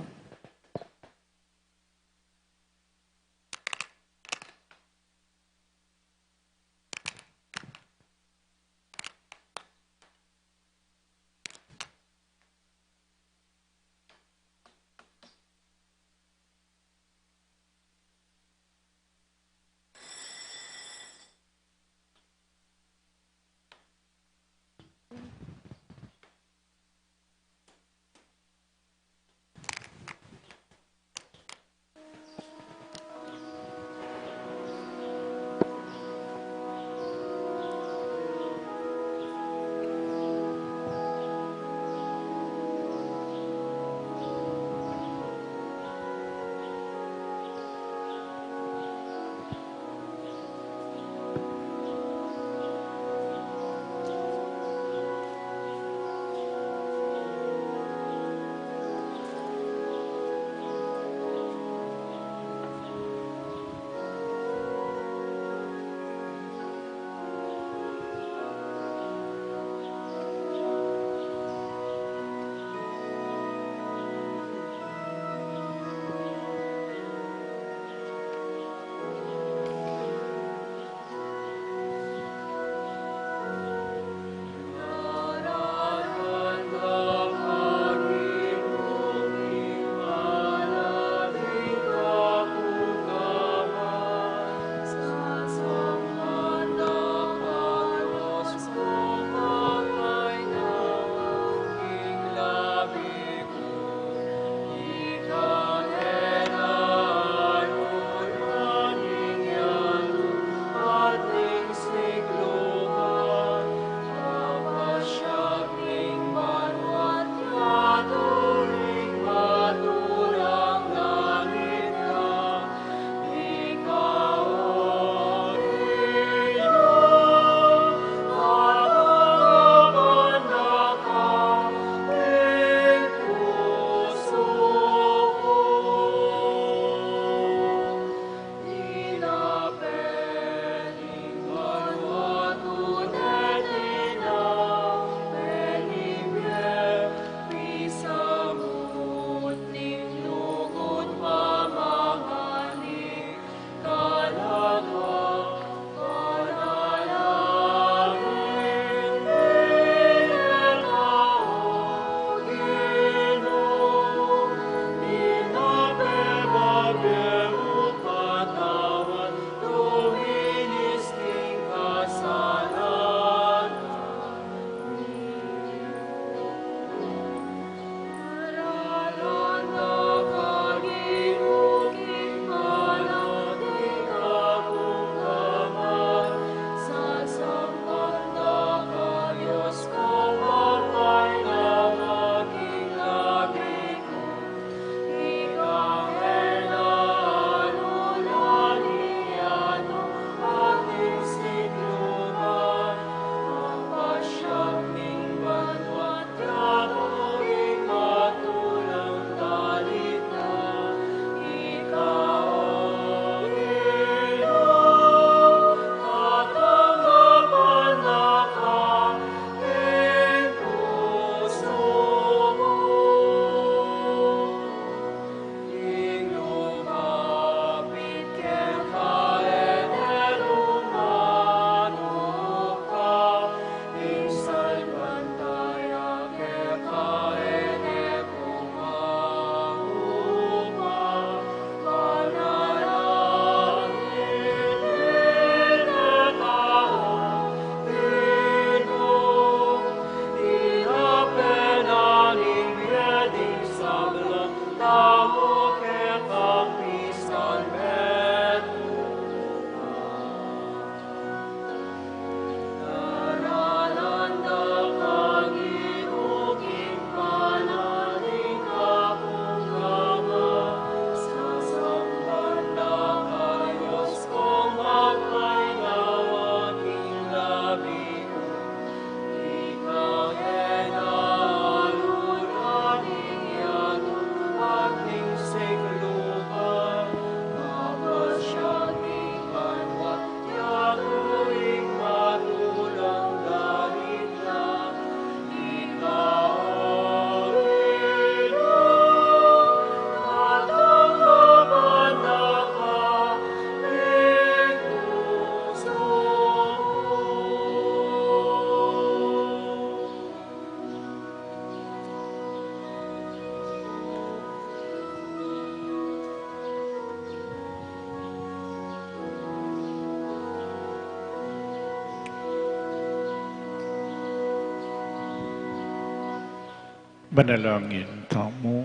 Manalangin tamu.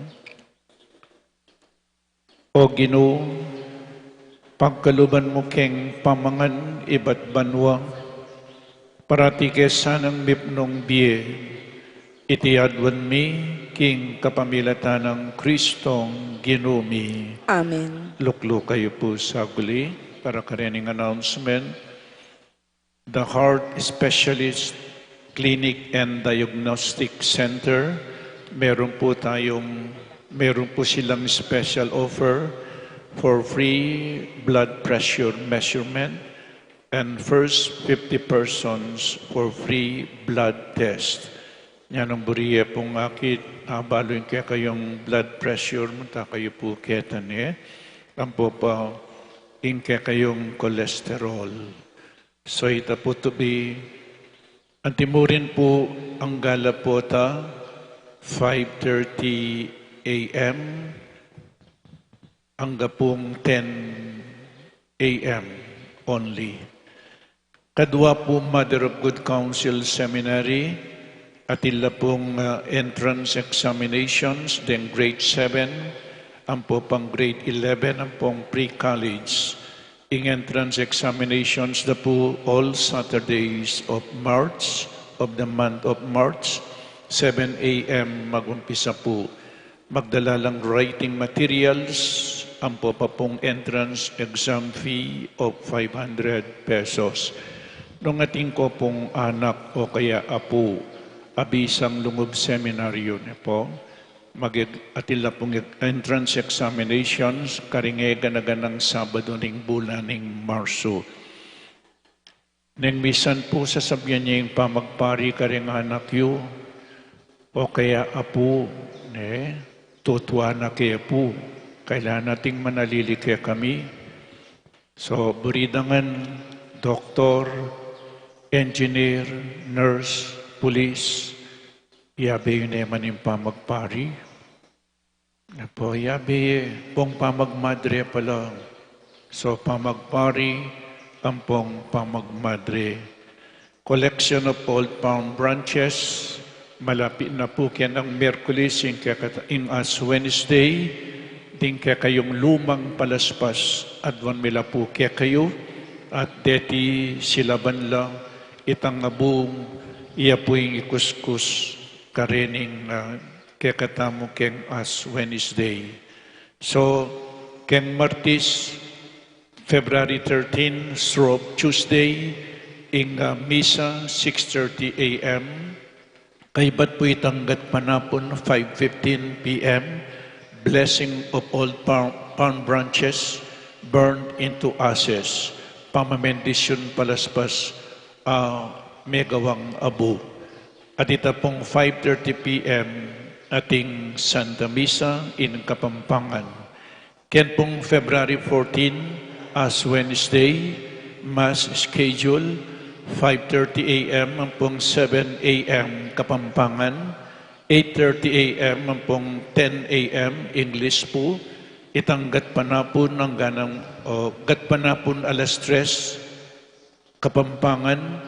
O Ginu, pagkaluban mu keng pamangan ibat banua, parati ke sanang mipnung bie, iti aduan mi king kapamilatan nang Kristong Ginu mi. Amen. Lukluk kayu pu saglit para karening announcement. The Heart Specialist Clinic and Diagnostic Center, meron po tayong, meron po silang special offer for free blood pressure measurement and first fifty persons for free blood test. Yan ang buri ye pung akit, abalu ing kekayung blood pressure, munta kayu pu ketane, ampo pa ing kekayung cholesterol. So ita pu tubi, antimurin pu ang gala pu ta, five thirty A M angga pung ten A M only. Kadua pu Mother of Good Counsel Seminary, atin la pung, ah, entrance examinations, deng grade seven, ampo pang grade eleven, ampong pre-college. Ing entrance examinations da pu all Saturdays of March, of the month of March, seven A M mag-umpisa pu. Magdala lang writing materials, ampo pa pung entrance exam fee of five hundred pesos. Nung atin ko pung anak o kaya apu, abisang lungub seminaryo ne pu, mag-, atin la pung entrance examinations, karing e gana-ganang Sabado ning bulan ning Marso. Neng misan pu sasabian ye ing pamagpari karing anak yu, o kaya apu, ne, tutuan na ke pu, kailangan nating manalili kekami. So, buri da ngan doktor, engineer, nurse, pulis, yabe yu ne man ing pamagpari. Apo, yabe pung pamagmadre pala. So, pamagpari, ampong pamagmadre. Collection of old palm branches, malapit na pu keng Miyerkules, ing kekata-, ing Ash Wednesday, ding kekayung lumang palaspas, aduan mi la pu kekayu, at deti silaban la, itang abung, iya pu ing ikuskus, karening, ah, kekatamu keng Ash Wednesday. So, keng Martis, February thirteen, Shrove Tuesday, ing, ah, misa, six thirty A M. Kaybat pu itang gatpanapun, five fifteen P M, blessing of all palm, palm branches burned into ashes, pamamendisyun palaspas, ah, megawang abu. At ita pung five thirty P M, ating Santa Misa in Kapampangan. Ken pung February fourteen, Ash Wednesday, Mass schedule, five thirty A M ampong seven A M Kapampangan, eight thirty A M ampong ten A M English pu, itang gatpanapun anggang, o, gatpanapun alas tres, Kapampangan,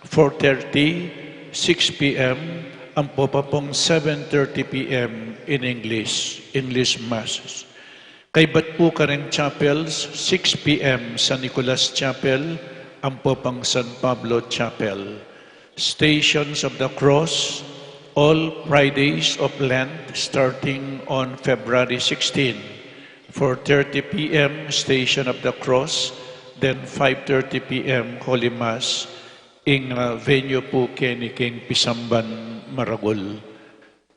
four thirty, six P M, ampo pa pung seven thirty P M in English, English Mass. Kaybat pu kareng chapels, six P M San Nicolas Chapel, ampo pang San Pablo Chapel. Stations of the Cross, all Fridays of Lent starting on February sixteen. Four thirty P M, Station of the Cross, then five thirty P M, Holy Mass, ing, ah, venue pu keni king pisamban maragul.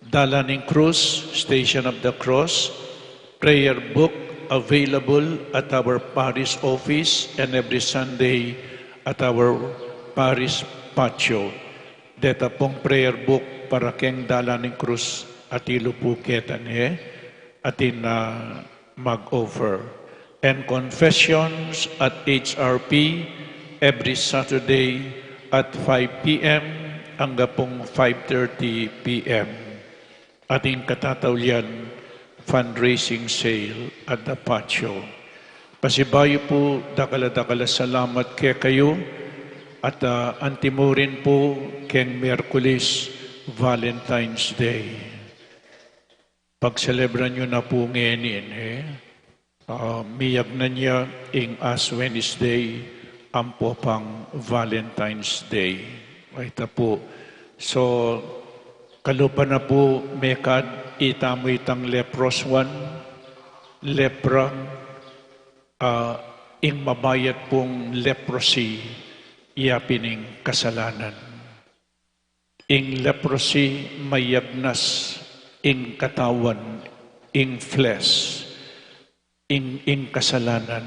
Dalan ning Krus, Station of the Cross, prayer book available at our parish office and every Sunday at our parish patio. Deta pung prayer book para keng Dalan ning Krus, atilu pu ketane, atin na mag-offer. And confessions at H R P every Saturday at five P M angga pung five thirty P M. Ating katataulian, fundraising sale at the patio. Pasibayu pu, dakal a dakal a salamat kekayu, at, ah, antimurin pu keng Miyerkules, Valentine's Day. Pagselebran yu na pu ngeni, eh. Ah, miyagnan ya ing Ash Wednesday, ampo pang Valentine's Day. Ay, ita pu. So, kalupa na pu mekad, itamu itang leproswan, lepra, ah, ing mabayat pung leprosy, ya pin ing kasalanan. Ing leprosy mayagnas ing katawan, ing flesh, ing, ing kasalanan,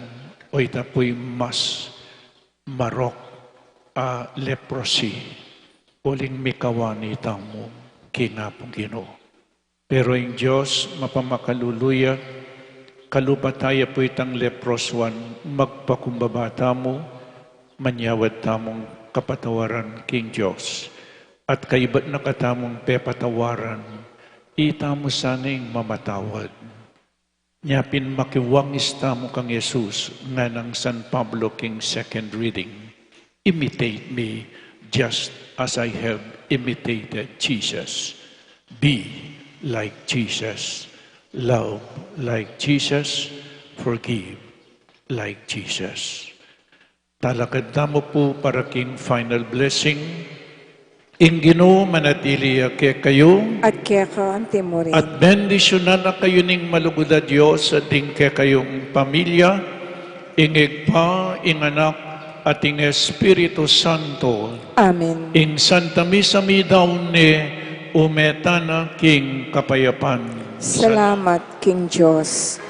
o ita pu'y mas marok a leprosy, uling mikawani tamu king Apung Ginu. Pero ing Dios mapamakalulu ya, kalupa taya pu itang leproswan, magpakumbaba tamu, manyawad tamung kapatawaran king Dios. At kaybat na katamung pepatawaran, itamu sana ing mamatawad. Nya pin makiwangis tamu kang Jesus, nganang San Pablo king second reading. Imitate me just as I have imitated Jesus. Be like Jesus. Love like Jesus. Forgive like Jesus. Talakad tamu pu para king final blessing. Ing Ginu manatili ya kekayu. At keka antimurin. At bendisyunan na kayu ning malugud a Dios at ding kekayung pamilya, ing Ibpa, ing Anak, at ing Espiritu Santo. Amen. Ing Santa Misa midaun ne, ume tana king kapayapan. Salamat king Dios.